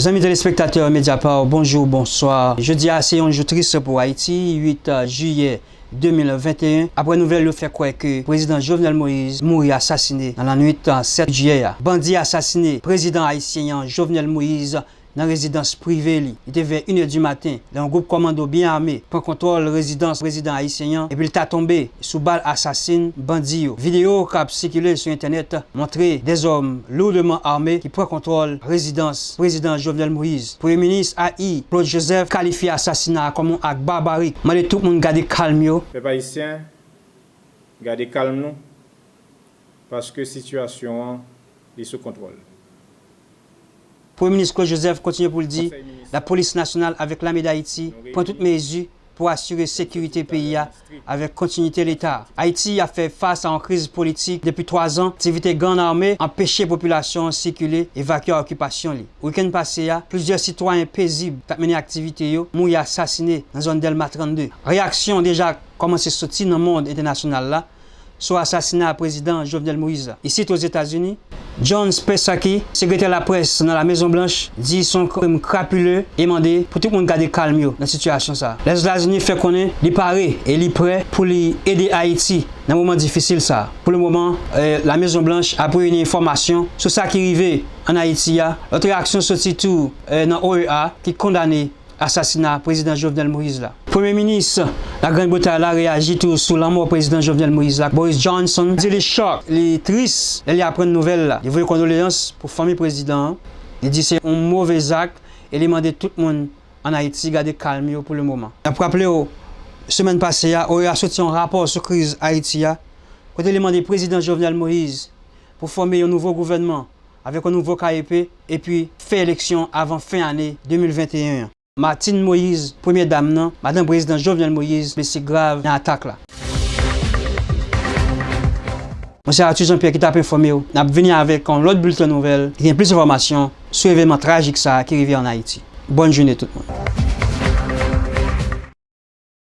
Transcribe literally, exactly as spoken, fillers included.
Zanmi telespektatè Mediapart, bonjou, bonswa. Jodi a se yon jou tris pou Ayiti, uit jiyè de mil venteyen, apre nouvèl yo fè kwè ke prezidan Jovenel Moïse mouri asasine nan lannwit sèt jiyè a. Bandi asasine prezidan ayisyen an, Jovenel Moïse, nan rezidans prive li. Li te vè inè di maten, lè yon gwoup kòmando byen ame pran kontwòl rezidans prezidan ayisyen an, epi l ta tonbe sou bal asasin bandi yo. Videyo k ap sikile sou entènèt montre dèzòm lourdement armés ki pran kontwòl rezidans prezidan Jovenel Moïse. Premye minis A I, Claude Joseph, kalifye asasina a kòm yon ak babarik, mande tout moun gade kalm yo. Pèp ayisyen, gade kalm nou, paske sitiyasyon an, li sou kontwòl. Premye minis Claude Joseph kontinye pou l di, Lapolis nasyonal avèk Lame Dayiti pran tout mezi pou asire sekirite peyi a avèk kontinite Leta. Ayiti ap fè fas a yon kriz politik depi twa zan. Aktivite gang ame anpeche popilasyon an sikile, evakye okipasyon li. Wikenn pase a, plizyè sitwayen pezib k ap mennen aktivite yo mouri asasine nan zòn Dèlma trannde. Reyaksyon deja kòmanse soti nan mond entènasyonal la sou asasina prezidan Jovenel Moïse la. Isit Ozetazini, Jen Psaki, sekretè laprès nan La Mezon Blanch, di se yon krim krapile e mande pou tout moun gade kalm yo nan sitiyasyon sa a. Lèzetazini fè konnen li pare e li prè pou li ede Ayiti nan moman difisil sa a. Pou le moman, eh, La Mezon Blanch ap reyini enfòmasyon sou sa ki rive ann Ayiti a. Lòt reyaksyon soti tou, eh, nan O E A ki kondane asasina prezidan Jovenel Moïse la. Premye minis Lagrand Bretay la reyaji tou sou lanmò prezidan Jovenel Moïse la. Boris Johnson di li chòk, li tris lè li aprann nouvèl la. Li voye kondoleyans pou fanmi prezidan an. Li di se yon move zak e li mande tout moun ann Ayiti gade kalm yo pou le moman. N ap raple w, semèn pase a, O E A soti yon rapò sou kriz Ayiti a, kote li mande prezidan Jovenel Moïse pou fòme yon nouvo gouvènman avèk yon nouvo K E P epi fè eleksyon avan fen ane de mil venteyen an. Martine Moïse, premyè dam nan, madanm prezidan Jovenel Moïse, blese grav nan atak la. Mwen se Arthur Jean Pierre ki t ap enfòme w. N ap vini avèk yon lòt bilten nouvèl ki gen plis enfòmasyon sou evènman trajik sa a ki rive ann Ayiti. Bòn jounen tout moun.